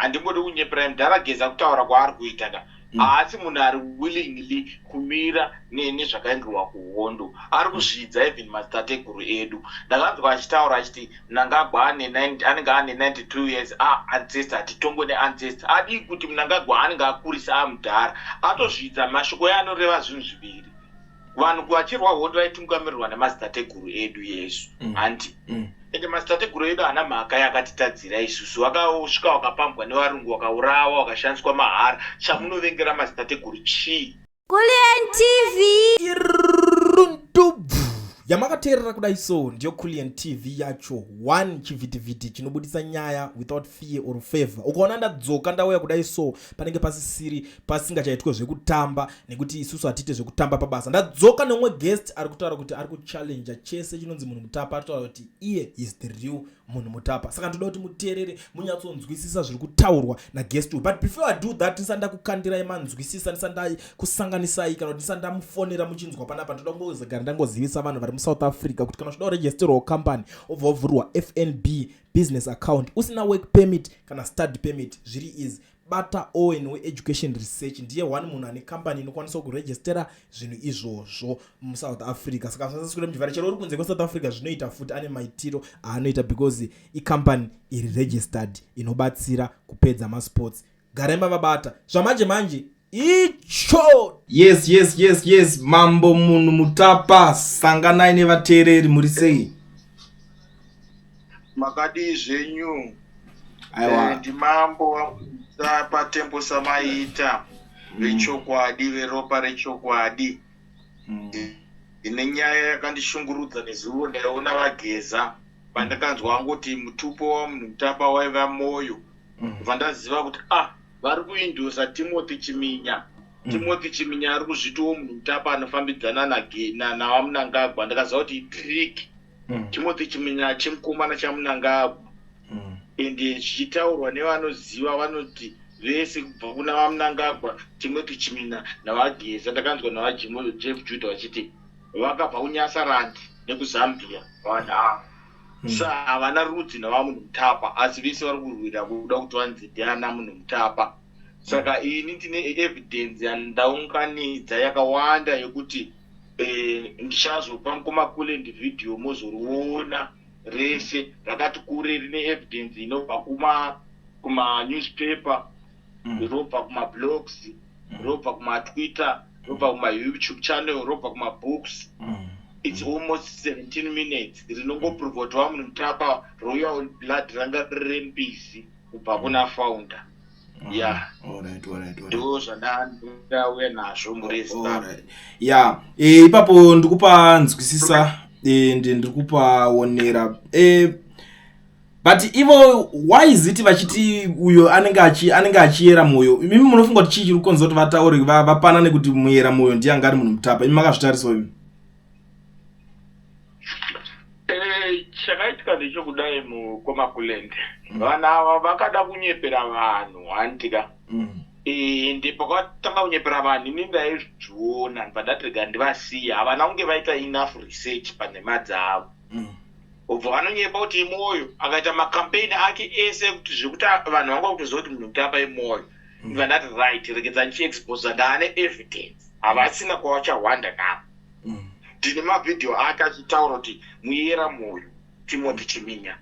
Handimbodi kunyeperai mudhara Geza, kutaura kwaari kuita ka, haasi munhu ari willingly kumira nezvakaenderwa kuhondo. Ari kuzvidza even madzitateguru edu. Ndakanzwa achitaura achiti Mnangagwa anenge ane 92 years, ancestor, hatitongwe neancestor. Adii kuti Mnangagwa anenge akurisa, amudhara, atozvidza. Mashoko eanoreva zvinhu zviviri. Vanhu vachirwa hondo vaitungamirirwa nemadzitateguru edu yesu, handi? Ende madzitateguru edu haana mhaka yakatitadzira isusu. Vakasvika, vakapambwa nevarungu, vakaurawa, vakashandiswa mahara. Chamunovengera madzitateguru chii? Kulliant TV. Irundubvu yamakateerera kudai, so ndiyo Kulliant TV yacho, one chivhitivhiti chinobudisa nyaya without fear or favor. Ukaona ndadzoka, ndauya kudai, so panenge pasisiri, pasingachaitwe zvekutamba, nekuti isusu hatiite zvekutamba pabasa. Ndadzoka neumwe guest ari kutaura kuti ari kuchallenja chese chinonzi Munhu Mutapa. Ari kutaura kuti iye is the real Munhu Mutapa. Saka ndoda kuti muteerere, munyatsonzwisisa zviri kutaurwa naguest uyu. But before I do that, ndisati ndakukandirai manzwisisa, ndisati ndakusanganisai, kana kuti ndisati ndamufonera muchinzwa panapa, ndoda kungozogara ndangozivisa vanhu vari muSouth Africa kuti kana uchida kuregisterwawo company, obva wavhurwa FNB business account, usina work permit kana study permit, zviri easy. Bata Owen weEducation Research. Ndiye one munhu ane kambani inokwanisa kurejistera zvinhu izvozvo muSouth Africa. Saka zvasaswira muchivhara, chero uri kunze kweSouth Africa zvinoita futi. Ane maitiro aanoita because ikambani iri registered inobatsira kupedza masports. Garai mavabata zvamanje manje icho. Yes, Mambo Munhu Mutapa, sanganai nevateereri. Muri sei? Makadii zvenyu? Aiwa. Ndimambo paTembo Samaita vechokwadi, veropa rechokwadi. Ine nyaya yakandishungurudza nezuro. Ndaiona vaGeza, pandakanzwa angoti mutupo waMunhu Mutapa waiva Moyo, bva ndaziva kuti, ah, vari kuendorsa Timothy Chiminya. Timothy Chiminya ari kuzvitiwo Munhu Mutapa, anofambidzana naVaMnangagwa. Ndakaziva kuti itrick. Timothy Chiminya chimukomana chaMnangagwa. Ende zvichitaurwa nevanoziva, vanoti vese kubva kuna VaMnangagwa, Timothy Chiminya naVaGeza, ndakanzwa naVaJeff Judah vachiti vakabva kuNyasaland nekuZambia vanhu ava. Sa havana rudzi naVaMunhu Mutapa, asi vese vari kurwira kuda kuti vanzi ndiana Munhu Mutapa. Saka ini ndine evidence yandaunganidza yakawanda yekuti ndichazopa mukoma Kulliant video, mozoriona rese rakati kure. Rine evidence inobva kuma newspaper, robva kumablogs, robva kumaTwitter, robva kumaYouTube channel, robva kumabooks. It's almost 17 minutes rinongoprova kuti VaMunhu Mutapa royal blood ranga riri rembisi kubva kuna founder ya. Ndo zvandauya nazvo muri Zimbabwe. Ya, ipapo ndikupa nzwisisa, ndiri kupaonera, but ivo why is it vachiti uyo anenge achiyera mwoyo? Imi munofunga kuti chii chiri kukonzera kuti vataure, vapanane kuti muyera mwoyo ndiye anga ari Munhu Mutapa? Imi makazvitarisawo imi? Chakaitika ndechokudai, mukoma Kulliant. Vanhu ava vakada kunyepera vanhu, handika? Ende pakatanga kunyepera vanhu, ini ndaizviona, ndibva ndati rega ndivasiye. Havana kunge vaita enough research panhema dzavo. Ubva vanonyepa kuti iMwoyo akaita macampaign ake ese ekuti zvekuti vanhu vanga kutoziva kuti Munhu Mutapa iMwoyo. Ndibva ndati right, regedza ndichiexposa, ndaane evidence, havasina kwavachahwanda navo. Ndine mavhidhiyo ake achitaura kuti muyera mwoyo Timothy Chiminya.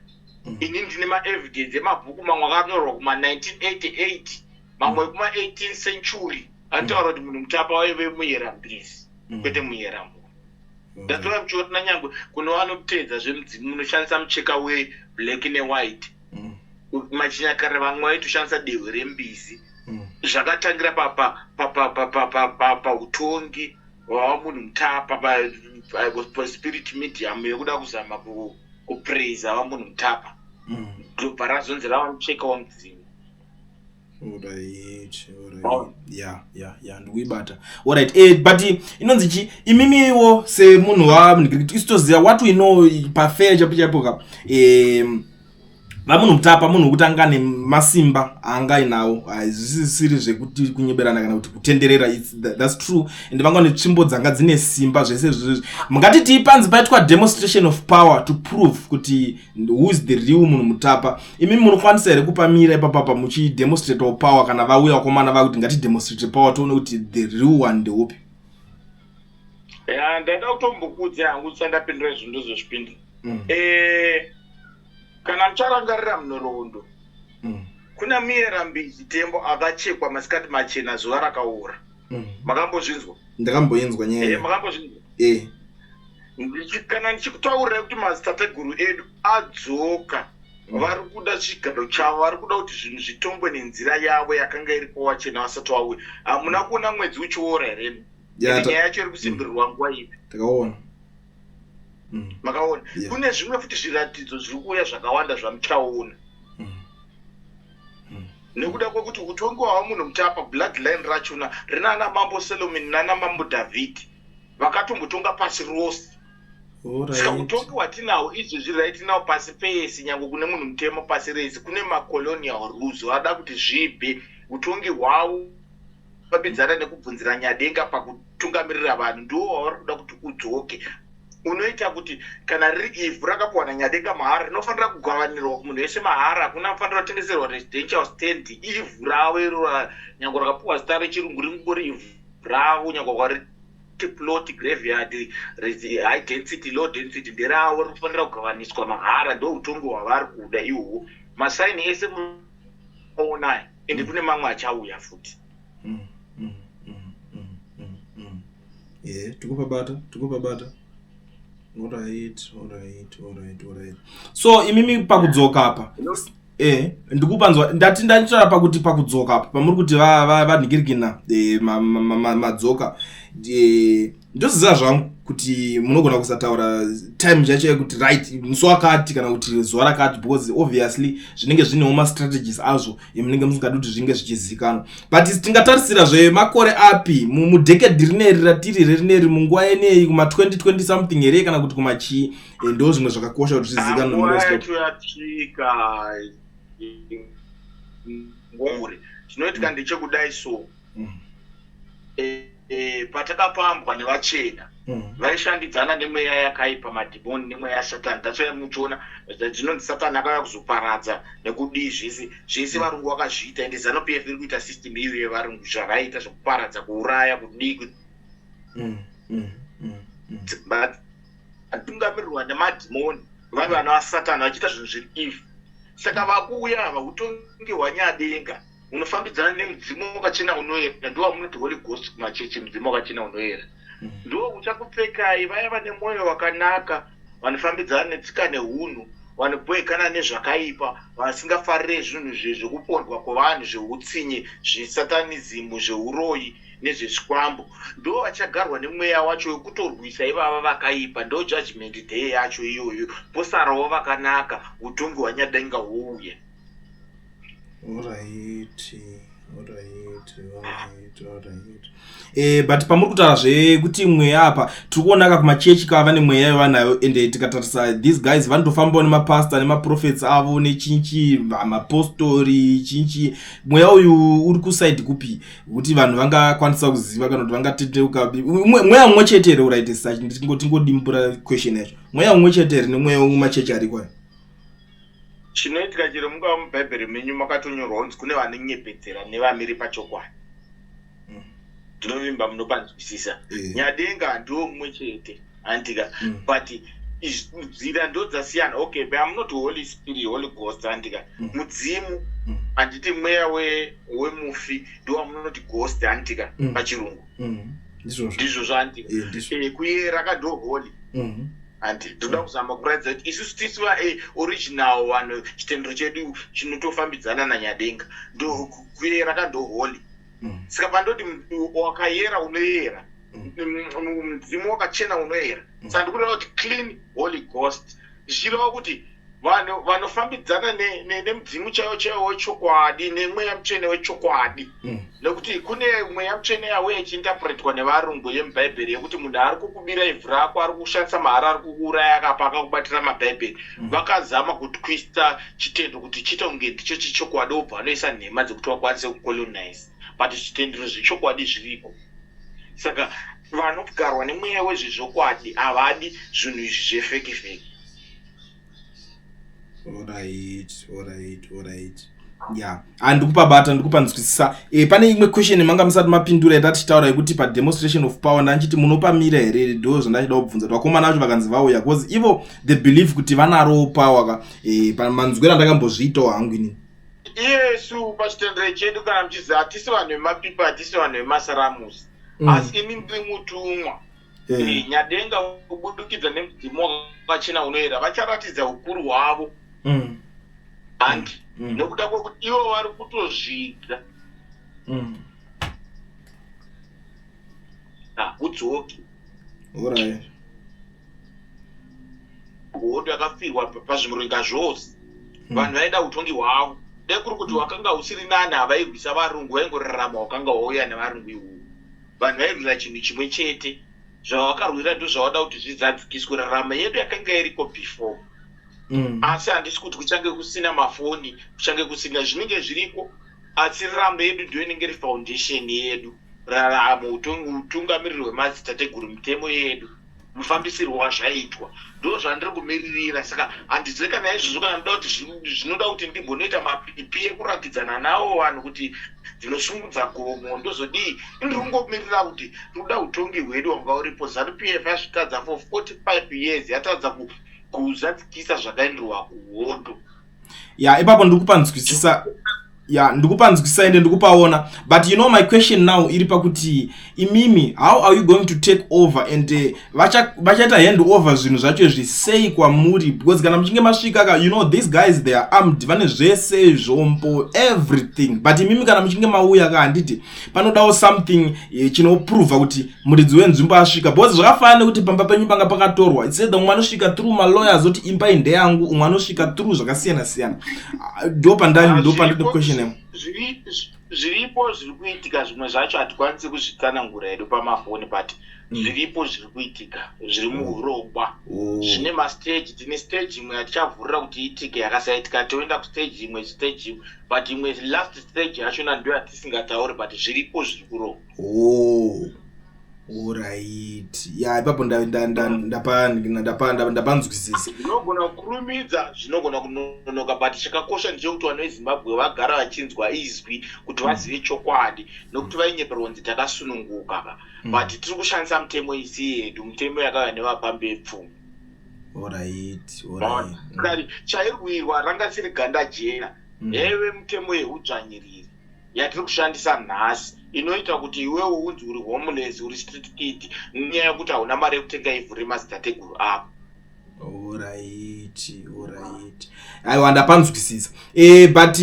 Ini ndine maevidence emabhuku mamwe akanyorwa kuma-1988, mamwe ekuma-18th century, anotaura kuti Munhu Mutapa waive muyera mbizi, kwete muyera mwoyo. Ndatora muchiona nyangwe kune vanoteedza zvemudzimu, munoshandisa mucheka weblack newhite. Machinyakare vamwe vaitoshandisa dehwe rembizi. Zvakatangira pautongi hwava Munhu Mutapa, paspirit medium yekuda kuzama kupraisa VaMunhu Mutapa, ndobva razonzi rava mucheka wamudzimu. Alright. Ya, ndikuibata. Alright, but inonzi chi, imimiwo semunhu wa isu toziva what we know pafair, chaipo chaipo ka, Vamunhu Mutapa munhu wekuti anga ane masimba aanga ainawo, hazvisisiri zvekuti kunyeberana kana kuti kutenderera. That's true. And vanga vane tsvimbo dzanga dzine simba, zvese izvozvo. Mungatiti panzi paitwa demonstration of power to prove kuti who is the real Munhu Mutapa. Imi munokwanisa here kupamira ipapapa muchidemonstratewo power kana vauya vakomana vakuti ngatidemonstrate power, tione kuti the real one ndeupi? Ya, ndaida kutombokudza hangu, ndisandapindura izvo, ndozozvipinda. Kana mucharangarira munhoroondo, kuna Muyera Mbizi Tembo akachekwa masikati machena, zuva rakaora. Makambozvinzwa? Ndakamboinzwa nyaya. Makambozvinzwa? Eh. Kana ndichikutaurirai kuti madzitateguru edu adzoka, vari kuda chigaro chavo, vari kuda kuti zvinhu zvitongwe nenzira yavo yakanga iripo wachena vasati vauya. Hamuna kuona mwedzi uchiora here? Ya. Ende nyaya yacho iri kusimbirirwa nguva ipi? Takaona. Makaona? Yeah. Kune zvimwe futi zviratidzo zviri kuuya zvakawanda zvamuchaona, nekuda kwekuti utongi hwava Munhu Mutapa, bloodline rachona rinana Mambo Solomon nana Mambo Dhavhidhi vakatombotonga pasi rose. Saka utongi hwatinahwo izvezvi, right now, pasi pese, nyange kune munhu mutemo pasi rese, kune macolonial rules vada kuti zvibve. Utongi hwavo fambidzana nekubvunzira Nyadenga pakutungamirira vanhu, ndiwo wavari kuda kuti udzoke, unoita kuti kana riri ivhu rakapiwa naNyadenga mahara, rinofanira kugavanirwa kumunhu wese mahara. Hakuna anofanira kutengeserwa residential stand. Ivhu ravo iro, nyange rakapiwa zita rechirungu, ringori ivhu ravo. Nyange kwariti plot, graveyard, high density, low density, nderavo, rinofanira kugavaniswa mahara. Ndo utongi hwavari kuda ihwohwo. Masaini ese muonayo, ende kune mamwe achauya futi. Ye, tikupabata, tikupabata. Alright. So imimi pakudzoka apa, ndikupanzwa. Ndati ndachitaura pakuti pakudzoka apa pamuri kuti vanhingirikina madzoka, ndoziva zvangu kuti munogona kusataura time chacho yekuti right, musi wakati kana kuti zuva rakati, because obviously zvinenge zvinewo mastrategies azvo emunenge musingadi kuti zvinge zvichizikanwa. But tingatarisira zvemakore api mudecade rineri ratiri rineri, munguva yenei, kuma2020 something here kana kuti kumachii? Ndo zvimwe zvakakosha kuti zvizikanwe. Nguva yacho yasvika nguri. Chinoitika ndechekudai so, patakapambwa nevachena, vaishandidzana nemweya yakaipa, madhimoni nemweya yasatani. That's why muchiona dzinonzi Satani akauya kuzoparadza nekudii, zvese zvese varungu vakazviita. Ende ZANU PF iri kuita system iyo yevarungu, zvavaita zvekuparadza, kuuraya, kudii. Tungamirirwa nemadhimoni, vari vana vasatani, vachiita zvinhu zviri evil. Saka vakuuya ava, utongi hwaNyadenga unofambidzana nemudzimu wakachena unoera, ndo wamunoti Holy Ghost kumachechi. Mudzimu wakachena unoera ndo uchakupfekai. Vaya vane mwoyo wakanaka, vanofambidzana netsika neunhu, vanobhoekana nezvakaipa, vasingafarire zvinhu zvekupondwa kwevanhu, zveutsinye, zvesatanism, zveuroyi nezvezvikwambo, ndo vachagarwa nemweya wacho wekutorwisa ivava vakaipa. Ndo judgment day yacho iyoyo, posarawo vakanaka, utongi hwaNyadenga hwouya. Alright. But pamuri kutaura zvekuti mweya apa, tiri kuonaka kumachechi kava nemweya yavanayo. Ende tikatarisa these guys vanotofambawo nemapasta nemaprophets avo nechinchi, mapostori, chinchi. Mweya uyu uri kuside kupi kuti vanhu vangakwanisa kuziva kana kuti vangatendeuka? Mweya mumwe chete here? Uraite such, tingodimbura question yacho, mweya mumwe chete here nemweya wemachechi ariko ayo? Chinoitika, chero mungava mubhaibheri menyu makatonyorwa kunzi kune vanonyepedzera nevamiri pachokwadi. Ndinovimba munopanzwisisa. Nyadenga ndiwo mumwe chete, handika? But nzira ndo dzasiyana. Okay, but amunoti Holy Spirit, Holy Ghost, handika? Mudzimu, handiti mweya wemufi ndo wamunoti ghost, handika? Pachirungu. Ndizvozvo. Ndizvozvo, handika? Eh, ndizvo. Kuyera ka ndo holy, handi? Ndoda kuzama kuratidza kuti isusu tisu original vanhu, chitendero chedu chinotofambidzana naNyadenga. Ndo kuyera ka ndo holy. Saka pandoti wakayera unoyera, mudzimu wakachena unoyera, saka ndikureva kuti clean Holy Ghost, zvichireva kuti Vanhu vanofambidzana nemudzimu chaiwo chaiwo wechokwadi nemweya mutsvene wechokwadi. Nekuti kune mweya mutsvene yauya ichiinterpretwa nevarungu yemubhaibheri yekuti munhu ari kukubira ivhu rako, ari kushandisa mahara, ari kukuuraya akapa akakubatira mabhaibheri. Vakazama kutwista chitendo kuti chiite kunge ndicho chechokwadi wobva vanoisa nhema dzekuti vakwanise kucolonize. But zvitendero zvechokwadi zviriko. Saka vanogarwa nemweya wezvezvokwadi havadi zvinhu izvi zvefeki feki. Alright, alright, alright. Yeah. Handikupabata, ndikupanzwisisa. Pane imwe question manga musati mapindura yata tichitaura yekuti pa demonstration of power ndanchiti munopamira here, ndo zvandachida kubvunza. Vakomana vacho vakanzi vauya because ivo the belief kuti vanaro power ka. Pamanzwira ndakambozviitawo hangu inini. Iyesu pachitendero chedu kana muchiziva hatisi vanhu vemapipa, hatisi vanhu vemasaramusi. Asi ini ndiri mutumwa. Nyadenga kubudikidza nemudzimu wakachena unoera vacharatidza ukuru hwavo. Handi nekuda kwekuti ivo vari kutozvidza. Haudzoki. Alright. Hondo yakafirwa pazvimurenga zvose. Vanhu vaida utongi hwavo. Dai kuri kuti wakanga usiri nani havairwisa varungu, vaingorarama wakanga wauya nevarungu iwowo. Vanhu vairwira chinhu chimwe chete. Zvavakarwira ndozvavada kuti zvizadzikiswe. Raramo yedu yakanga iriko before. Asi handisi kuti kuchange kusina mafoni, kuchange kusina, zvinenge zviriko. Asi raramo yedu ndiyo inenge iri foundation yedu. Raramo, utungamiriri hwemadzitateguru, mitemo yedu, mufambisirwo wazvaitwa, ndo zvandiri kumiririra. Saka handizivi kana izvozvo, kana ndoda kuti zvinoda kuti ndimbonoita mapipi ekuratidzana navo vanhu kuti ndinosungudza gomo ndozodii. Ndiri kungomirira kuti tinoda utongi hwedu hwanga uripo. ZANU PF yazvitadza for 45 years, yatadza kuzadzikisa zvakaenderwa kuhondo. Ya, ipapo ndiri kupanzwisisa. Ya, ndikupanzwisisa ende ndikupaona. But you know my question now iri pakuti imimi, how are you going to take over and vachaita hand over zvinhu zvacho izvi sei kwamuri? Because kana muchinge masvika ka, you know these guys, they are armed, vane zvese, zvombo, everything. But imimi kana muchinge mauya ka, handiti panodawo something chinoprova kuti muridzi wenzvimbo asvika? Because zvakafanana nekuti pamba penyu panga pakatorwa, it's either umwe anosvika through malawyers oti imba iyi ndeyangu, umwe anosvika through zvakasiyana siyana. Ndo pandani ndo pandine question yangu. Zviripo zviri kuitika, zvimwe zvacho hatikwanisi kuzvitsanangura hedu pamafoni, but zviripo zviri kuitika, zviri muurongwa. Zvine mastage, tine stage imwe yatichavhurira kuti iitike, yakasaitika toenda kustage imwe, stage imwe, but imwe last stage yachona ndo yatisingatauri, but zviripo zviri kurongwa. Oh. Alright. Ya, ipapo ndapanzwisisa. Zvinogona kukurumidza, zvinogona kunonoka, but chakakosha ndechekuti vanhu veZimbabwe vagara vachinzwa izwi kuti vazive chokwadi, nokuti vainyeperwa kunzi takasununguka ka. But tiri kushandisa mutemo isi yedu, mutemo yakauya nevapambi vepfumi. Alright. Kari chairwirwa ranga siri ganda jena. Heve mutemo yeudzvanyiriri yatiri kushandisa nhasi inoita kuti iwewe unzi uri homeless, uri street kid, nenyaya yekuti hauna mari yekutenga ivhu remadzitateguru ako. Alright. Aiwa, ndapanzwisisa. But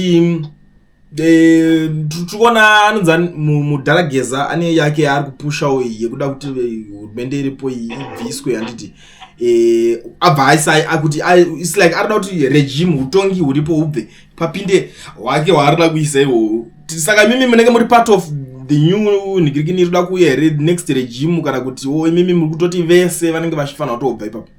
tikuona anonzi mudhara Geza ane yake yaari kupushawo iyi yekuda kuti hurumende iripo iyi ibviswe, handiti? Abva aisa akuti it's like arikuda kuti regime, utongi huripo hubve, papinde hwake hwaarikuda kuisa ihwohwo. Saka imimi munenge muri part of the new nhikirikini iri kuda kuuya here, next regime, kana kuti wo imimi muri kutoti vese vanenge vachifanira kutobva ipapo?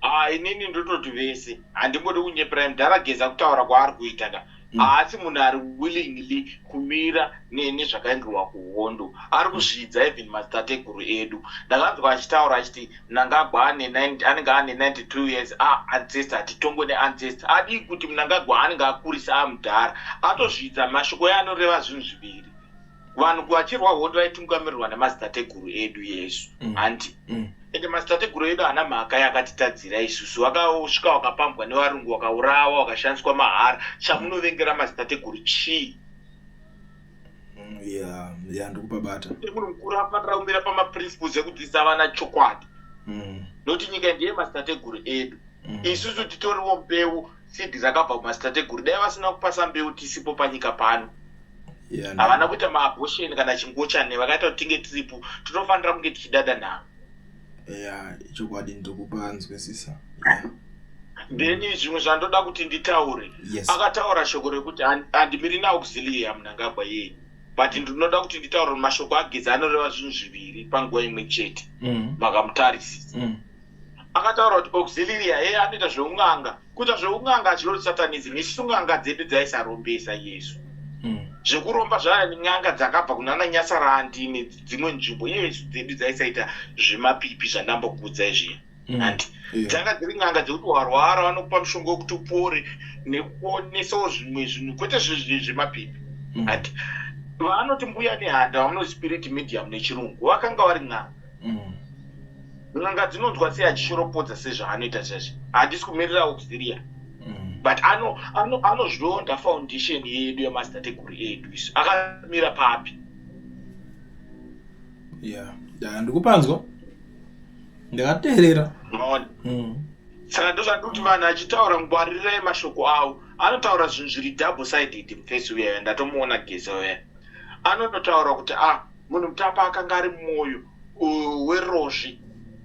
Ah, inini ndototi vese, handimbodi kunyepera mudhara Geza kutaura kwaari kuita ka. Haasi munhu ari willingly kumira nezvakaenderwa kuhondo, ari kuzvidza even madzitateguru edu. Ndakanzwa achitaura achiti Mnangagwa anenge ane 92 years, ancestor, hatitongwe neancestor. Adii kuti Mnangagwa anenge akurisa, amudhara, atozvidza mashoko eanoreva zvinhu zviviri. Vanhu vachirwa hondo vaitungamirirwa nemadzitateguru edu yesu, handi? Ende madzitateguru edu haana mhaka yakatitadzira isusu, vakasvika vakapambwa nevarungu, vakaurawa, vakashandiswa mahara. Chamunovengera madzitateguru chii? Ya, ndikupabata. Munhu mukuru anofanira kumira pamaprinciples ekudzidzisa vana chokwadi, nokuti nyika ndiye madzitateguru edu. Isusu titoriwo mbeu, seed rakabva kumadzitateguru. Dai vasina kupasa mbeu, tisipo panyika pano. Havana kuita maabortion kana chingochani, vakaita kuti tinge tiripo. Tinofanira kunge tichidada navo. Ya, chokwadi, ndikupanzwisisa. Then zvimwe zvandoda kuti nditaure, akataura shoko rekuti handimiri naAuxilia Mnangagwa yeni, but ndinoda kuti nditaure mashoko aGeza anoreva zvinhu zviviri panguva imwe chete. Makamutarisisa. Akataura kuti Auxilia ye anoita zveun'anga. Kuita zveun'anga achiroti satanism. Isusu n'anga dzedu dzaisarombesa yesu. Zvekuromba zvaya n'anga dzakabva kunana Nyasarandi nedzimwe nzvimbo. Iyesu dzedu dzaisaita zvemapipi zvandambokudza izviya. Handi dzanga dziri n'anga dzekuti warwara vanokupa mushonga wekuti upore nekuonesawo zvimwe zvinhu, kwete zvemapipi. Handi vanoti Mbuya Nehanda, vamunoti spirit medium nechirungu, vakanga vari n'anga. N'anga dzinonzwa sei achishoropodza sezvaanoita chaizvo? Handisi kumirira Auxilia, but anozvonda foundation yedu yamadzitateguru edu isu. Akamira papi? Yeah, ndikupanzwa, ndakateerera. Maona? Saka ndozvandikuti vanhu achitaura, ngwarirai mashoko avo. Anotaura zvinhu zviri double sided mufesi uya. Ndatomuona Geza uya anototaura kuti a ah, Munhu Mutapa akanga ari mwoyo weRozvi.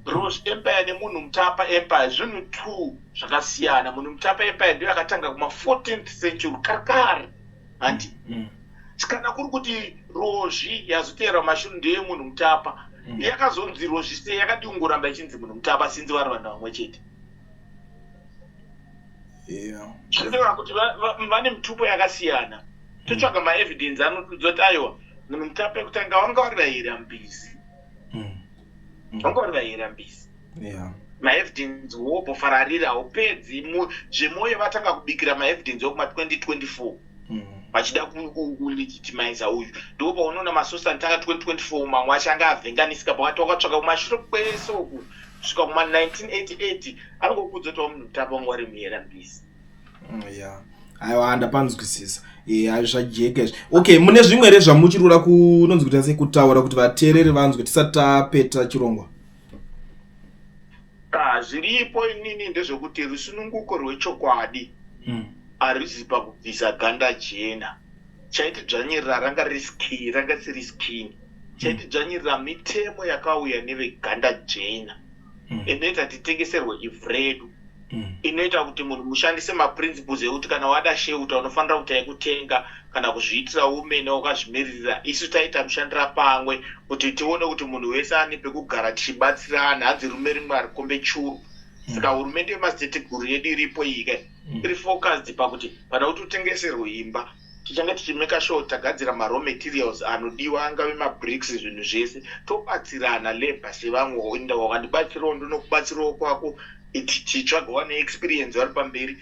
Rozvi Empire neMunhu Mutapa Empire zvinhu two zvakasiyana. Munhu Mutapa Empire ndiyo yakatanga kuma 14th century kare, handi? Kana kuri kuti Rozvi yazoteera mashure ndeyeMunhu Mutapa, yakazonzi Rozvi sei? Yakadii kungoramba ichinzi Munhu Mutapa sinzi vari vanhu vamwe chete? Zvinoreva kuti vane mitupo yakasiyana. Totsvaga maevidence anotiudza kuti aiwa, Munhu Mutapa ekutanga vanga vari vayera mbizi. Vanga vari vayera mbizi. Maevidence wobho fararira haupedzi. Zvemwoyo vatanga kubikira maevidence ekuma 2024 vachida kulegitimiza uyu. Ndipo paunoona masosi anotanga 2024, mamwe acho anga avhenganisika pakati. Wakatsvaka kumashure kwese uku kusvika kuma 1988, anongokudza kuti waMunhu Mutapa wanga vari muyera mbizi. Yeah, aiwa, ndapanzwisisa. Zvajeka izvi. Okay, mune zvimwe here zvamuchiri kuda kunonzi kuita sei kutaura kuti vateereri vanzwe tisati tapeta chirongwa? Ah, zviripo inini ndezvekuti rusununguko rwechokwadi haruzi pakubvisa ganda jena. Chaitidzvanyirira ranga riri skin, ranga siri skin. Chaitidzvanyirira mitemo yakauya neveganda jena inoita titengeserwe ivhu redu, inoita kuti munhu mushandise maprinciples ekuti kana wada shelter unofanira kuti aikutenga kana kuzviitira umene wakazvimiririra. Isu taita mushandira pamwe kuti tione kuti munhu wese ane pekugara, tichibatsirana. Hanzi rume rimwe harikombe churu. Saka hurumende yemadziteteguru yedu iripo iyi ka iri focused pakuti pana kuti utengeserwe imba, tichange tichimeka sure tagadzira maraw materials anodiwa, angave mabricks, zvinhu zvese, tobatsirana labour sevamwe. Inda wakandibatsirawo, ndinokubatsirawo kwako, tichitsvaga wane experience vari pamberi.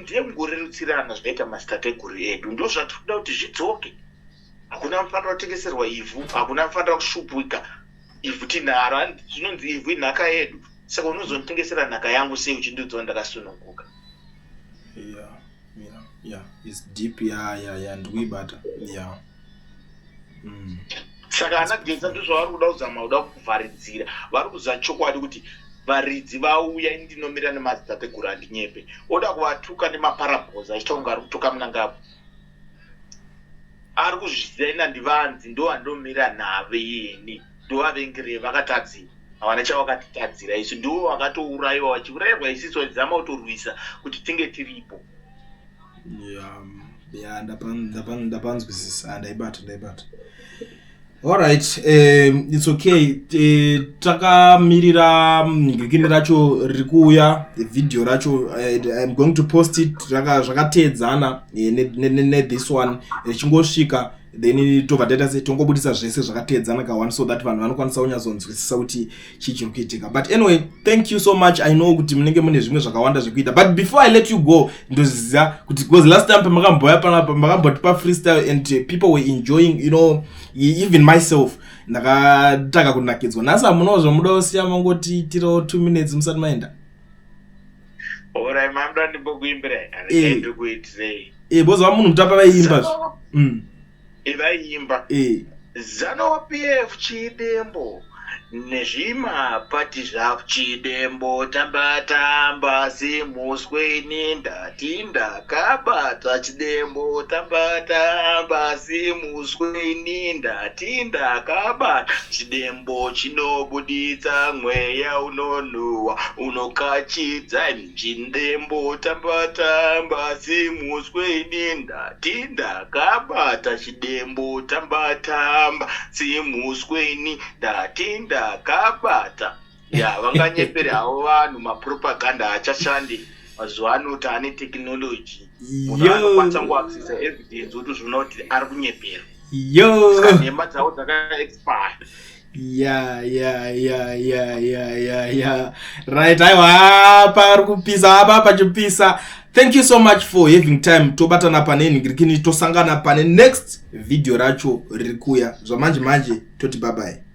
Ndiye kungorerutsirana zvinoita madzitateguru edu. Ndo zvatiri kuda kuti zvidzoke. Hakuna mufanira kutengeserwa ivhu, hakuna mufanira kushupika. Ivhu tinaro, zvinonzi ivhu inhaka yedu. Saka unozonditengesera nhaka yangu sei uchindiudzawo ndakasununguka? Yeah, it's deep. Yeah, ndikuibata, yeah. Saka ana Geza ndozvavari kuda kuzama kuda kuvharidzira. Vari kuziva chokwadi kuti varidzi vauya. Ini ndinomira nemadzitateguru, handinyepe. Oda kuvatuka nemaparables achiita kunge ari kutuka Mnangagwa. Ari kuzviziva ina ndivanzi ndo vandomira navo ini ndovavengerei. Vakatadzira, havana chavakatitadzira isu. Ndivo vakatourayiwa, vachiurayirwa isisu, vachizama kutorwisa kuti tinge tiripo. Yeah, ndapanzwisisa, ndaibata, ndaibata. Alright, it's okay. Takamirira ngekini racho riri kuuya, video racho. I'm going to post it zvakateedzana nethis one richingosvika, then tobva taita se tongobudisa zvese zvakateedzana ka1 so that vanhu vanokwanisa kunyatsonzwisisa kuti chii chiri kuitika. But anyway, thank you so much. I know kuti munenge mune zvimwe zvakawanda zvekuita, but before I let you go, ndoziva kuti because last time pamakamboya panapa makambotipa freestyle and people were enjoying, even myself ndakatanga kunakidzwa. Nhasi hamunawo zvamuda kusiya mangotiitirawo 2 minutes musati maenda? Alright, mamuda ndimbokuimbira? Ndikuitirei. Bozva Munhu Mutapa vaiimba. Vaiimba. ZANU PF chidembo. Nezvimapati zva Chidembo tamba tamba simuswe ini ndati ndakabata chidembo tamba tamba simuswe ini ndati ndakabata chidembo chinobuditsa mweya unonhuwa unokachidza chidembo tamba tamba simuswe ini ndati ndakabata chidembo tamba tamba simuswe ini ndati ndakabata. Ya, vanganyepere havo vanhu, mapropaganda haachashandi mazuva ano. Taane technology, munhu anokwanisa kungoaccessa evidence wotozviona kuti ari kunyepera. Yo. Saka nhema dzavo dzakaexpire. Ya, right. Aiwa, pari kupisa apa, pachipisa. Thank you so much for having time. Tobatana pane nhingirikini, tosangana pane next video racho riri kuya zvamanje manje. Toti bye bye.